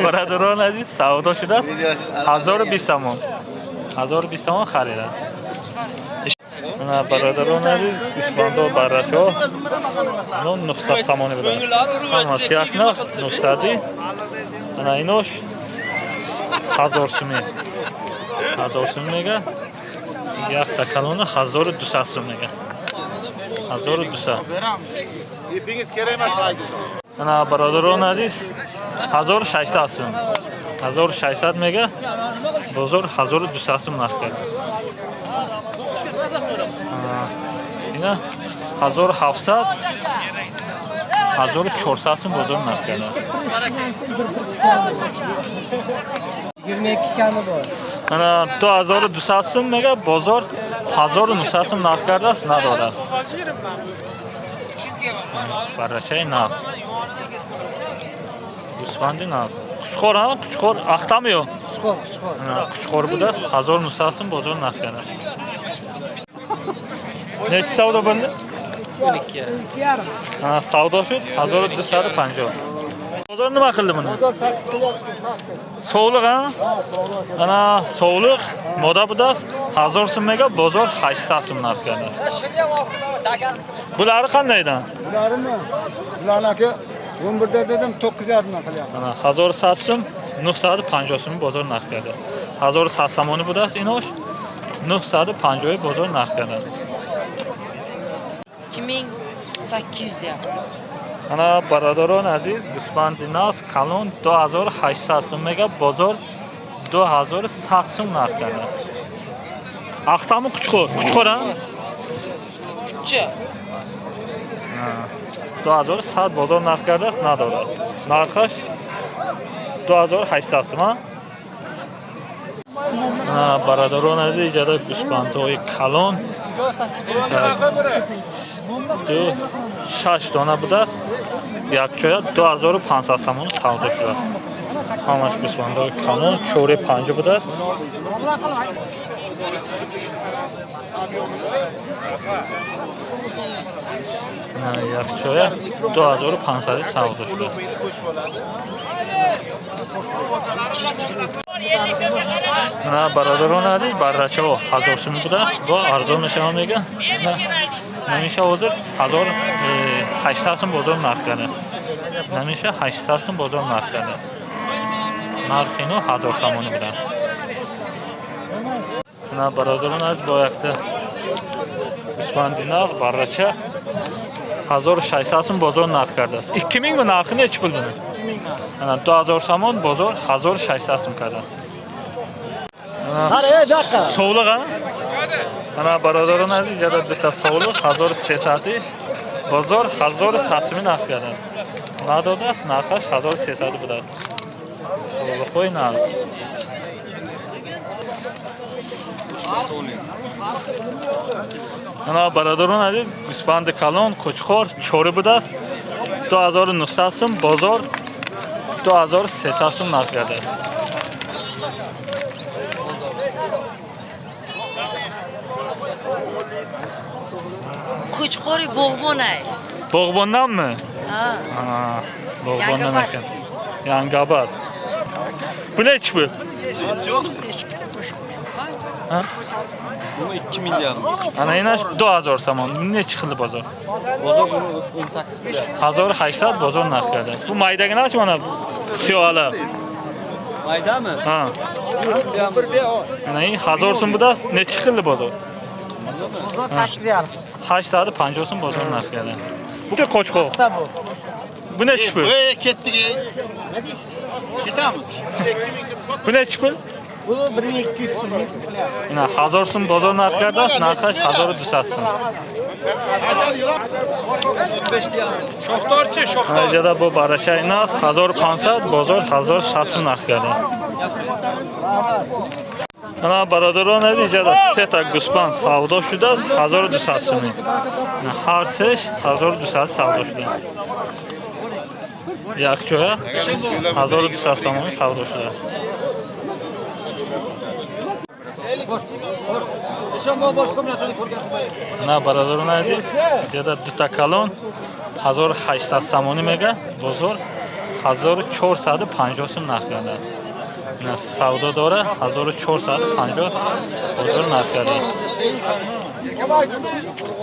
Бародарон азиз, савдо шудааст. 1020 сомон. 1020 сомон харидааст. Ана бародарон азиз, гӯсфандо баррачо ино 900 сомонӣ буданд. Ҳамаш як нарх 900. Ана инош 1000 сумӣ. 1000 сум мега. Якта калона 1200 сум мега. 1200. Ipingiz kerak emas Fayzullo. Ана бародарон азиз, 1600 сум. 1600 мега. Бозор 1200 сум нарх кард. Ина 1700, 1400 сум бозор нарх кард. 22 kami bor. Ана 2200 сум мега, бозор 1900 сум нарх кардааст, надодааст. Баррачаи нав. Гӯсфанди нав. Қучқор, а? Қучқор ахтам ё? Quchqor, quchqor. Ана, қучқор будааст, 1900 сум бозор нарх кардааст. Nechi savdo bo'ldi? 12. Ана, savdo шуд 1250. Bozor nima qildi buni? Bozor 8 qilyapti, 8. Sovliq, ha? Ha, sovliq. Ана sovliq moda будааст, 1000 сум мега, бозор 800 сум нарх кардааст. Bulari qandaydan? Bularni, bularni aka 11 da dedim, 9,5 dan qilyapti. Ана 1100 сум, 950 сум бозор нарх кардааст. 1100 сомонӣ будааст инош, 950 бозор нарх кардааст. 2800 deyapmiz. Ана бародарон азиз, гӯсфанди наз калон 2800 сум мега, бозор 2100 сум нарх кардааст. Ахтаму Қучқор? Қучқор, а? Kuchi. 2100 бозор нарх кардааст, надодааст. Нархаш 2800 сум, а? Ана бародарон азиз, иҷода гӯсфандҳои калон ду шаш дона будааст, якҷоя 2500 сомон савдо шудааст. Ҳамаш гӯсфандҳои калон чори панҷо будааст. Якҷоя 2500 савдо шудааст. На бародарон азиз, баррачаҳо 1000 сум будааст, бо арзон мешава мега. Намеша ҳозир 1800 сум бозор нарх кардааст. Намеша 800 сум бозор нарх кардааст. Нархи ино 1000 сомонӣ будааст. На бародарон азиз, бо якта гӯсфанди нав баррача 1600 сум бозор нарх кардааст. 2000 бу нархи nechi pul buni? Ана 2000 сомон, бозор 1600 сум кардааст. Qara, ey, daqiqa. Sovliq, а? Ана бародарон азиз, иҷода дута sovliq 1300, бозор 1100 сумӣ нарх кардааст. Надодааст, нархаш 1300 будааст. Sovliqҳои нав. Ана бародарон азиз, гӯсфанди калон Қучқор чори будааст, 2900 сум, бозор 2300 сум нарх кардааст. Qo'chqori Bog'bonay. Боғбонданmi? Ha. Ha, Боғбондан ekan. Yangabad. Bu nechi pul? Ha? Buni 2000 deyapmiz. Ana inash 2000 somon. Nechi qildi bozor? Bozor buni 18 qilyapti. 1800 bozor narx kardaaст. Bu maydaginachi mana siyola. Maydami? Ha. 100 qilyapmiz. Ana in 1000 so'm budааст. Nechi qildi bozor? Bozor 8,5. 850 so'm bozor narx kardaaст. Bu qo'chqor. Bu. Bu nechi pul? Ey, ketdik. Ketamiz. Bu nechi pul? Bu 1200 so'm qilyapti. Ina 1000 so'm bozor narx kardaaст, narxi 1200 so'm. Shoxtorchi, shoxtor. Ана bu barachai narx 1500, бозор 1600 сум нарх кардааст. Ана бародарон азиз, иҷода сета гӯсфанд савдо шудааст 1200 сумӣ. Ҳар сеш 1200 савдо шудааст. Якҷоя 1200 сомонӣ савдо шудааст. На бародарон азиз, иҷода дута калон 1800 сомонӣ мега, бозор 1450 сум нарх кардааст. Ина савдо дора, 1450 бозор нарх кардааст.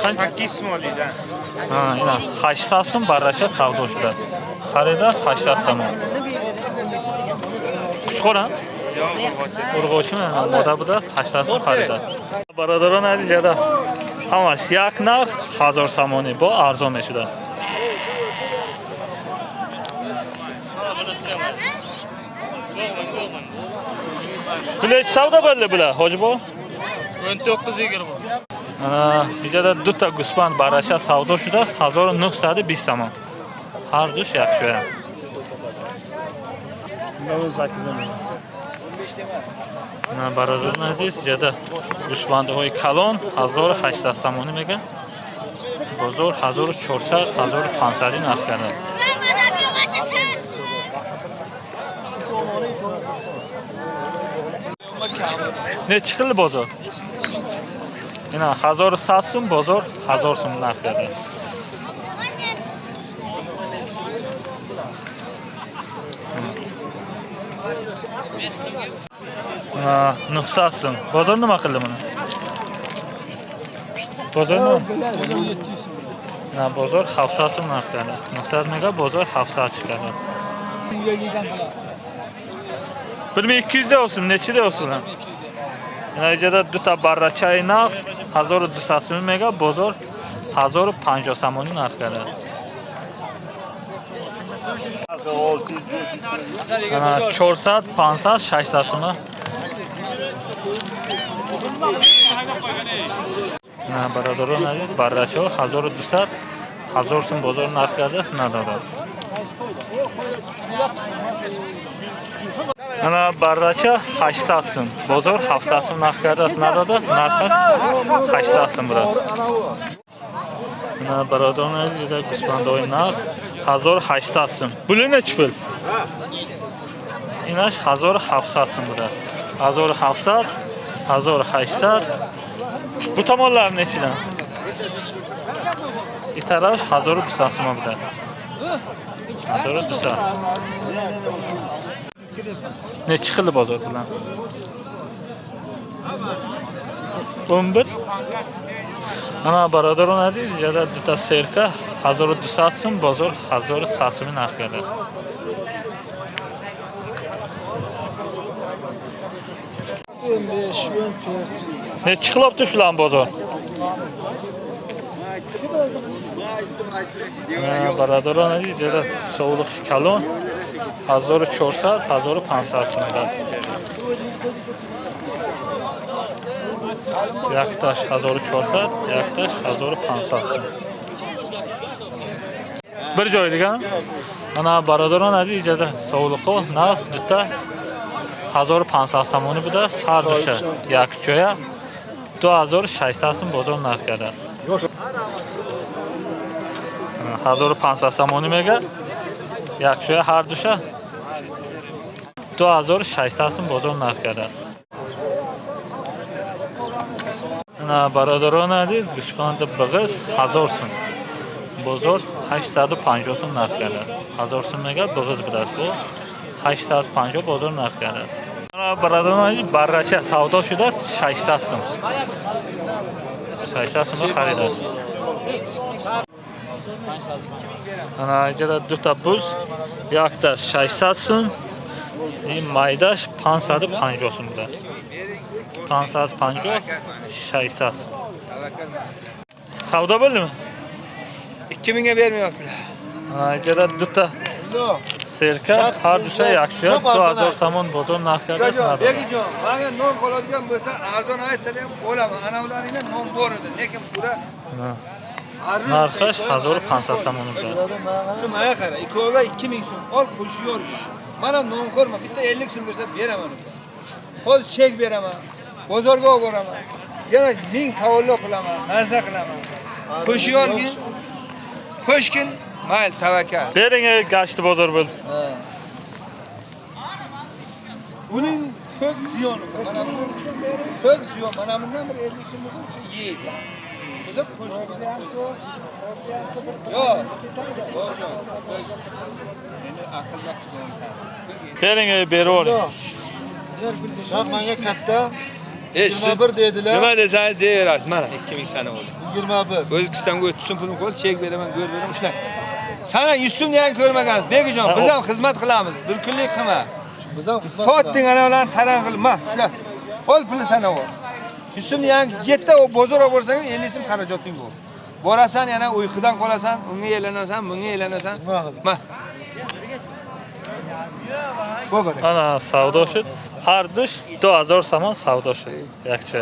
8 сум олида. Ина 800 сум барраша савдо шудааст. Харидааст 800 сомон. Кучқоранд? Урғочи мода будааст, 800 сум харидааст. Бародарон азиз, ҷада ҳамаш як нарх 1000 сомонӣ бо арзон мешудааст. Bular savdo bo'ldi bular, Hojibo? 19-20. Ana, иҷада дута гӯсфанд барраша савдо шудааст 1920 сомон. Ҳар душ якшоя. На бародарон азиз, иҷада гӯсфандҳои калон 1800 сомонӣ мегӯянд. Бозор 1400, 1500 нарх кардааст. Не чӣ қилди бозор? Ина 1100 сум, бозор 1000 сум нарх кардааст. Ина 900 сум. Бозор nima qildi buni? Bozor nima? Ина бозор 700 сум нарх кардааст. 900 мега бозор 700 chiqaradi. 1200 deyapsizmi? Nechi deyapsiz bular? Ина иҷода дута баррачаи нағз 1200 сум мега, бозор 1050 сомонӣ нарх кардааст. Ана 400, 500, 600 сума. На бародарон азиз, баррачаҳо 1200, 1000 сум бозор нарх кардааст, надодааст. Ана баррача 800 сум, бозор 700 сум нарх кардааст, надодааст, нархаш 800 сум будааст. Ана бародарон азиз, ида гӯсфандҳои нағз 1800 сум. Були nechi pul? Инаш 1700 сум будааст. 1700, 1800. Bu tomonlar nechidan? И тараф 1200 сум будааст. 1200. Nechi xil bozor bilan? 11. Ana бародарон азиз, иҷода дута серка 1200 сум, бозор 1100 сум нарх кардааст. Nechi qilyapti shularni bozor? Бародарон азиз, иҷода sovliq калон 1400, 1500 сум будааст. Якташ 1400, якташ 1500 сум. Bir joy degan. Ana бародарон азиз, иҷода sovliqho нағз дута 1500 сомонӣ будааст, ҳар душа якҷоя 2600 сум бозор нарх кардааст. 1500 сомонӣ мега, якҷоя ҳар душа 2600 сум бозор нарх кардааст. Ана бародарон азиз, гӯсфанди биг'iz 1000 сум. Бозор 850 сум нарх кардааст. 1000 сум мега биг'iz будааст бу. 850 бозор нарх кардааст. Ана бародарон азиз, баррача савдо шудааст 600 сум. 600 сумга харидааст. Ана иҷода дута буз, якта 600 сум, ин майдаш 550 сум будааст. 550, 600 сум. Savdo bo'ldimi? 2000 ga bermayaptilar. Ana иҷода дута серка ҳар душа якҷоя 2000 сомон бозор нарх кардааст, надодааст. Begijon, menga non qoladigan bo'lsa, arzon aytsalar ham o'laman. Ana ularning non bor edi, lekin bular Нархаш 1500 сомон будааст. Shu menga qara, ikkoviga 2000 so'm ol, qo'shib Mana non ko'rma, bitta 50 so'm bersa beraman o'sha. Hozir chek beraman, bozorga olib boraman. Yana 1000 tavallo qilaman, narsa qilaman. Qo'shib olgin. Qo'shgin, mayli tavakkal. Bering gashti bozor bo'ldi. Uning ko'k ziyoni, mana bu ko'k ziyon, mana bundan bir 50 so'm bo'lsa o'sha yeydi. Biz ham qo'shib. Yo'q. Bojon. Endi aqlga Bering, ey, berib yuboring. Shoh menga katta E, siz 21 dedilar. nima desangiz deyaverasiz. Mana 2000 sana bo'ldi. 21. O'z kissamga 30 so'm pulim qo'l, chek beraman, go'r beraman, ushla. Sana 100 so'mni ham ko'rmagansiz. Begijon, biz ham xizmat qilamiz. Bir kunlik qilma. Biz ham xizmat Sotding ana ularni taran qilib, ma, ushla. Ol pulni sana ol. 100 so'mni ham yetti o bozor olib borsang 50 so'm xarajoting bu. Borasan yana uyqudan qolasan, unga elanasan, bunga elanasan. Nima qilib? Ma. Bo'ldi. Ана савдо шуд. Ҳар душ 2000 сомон савдо шуд. Якча.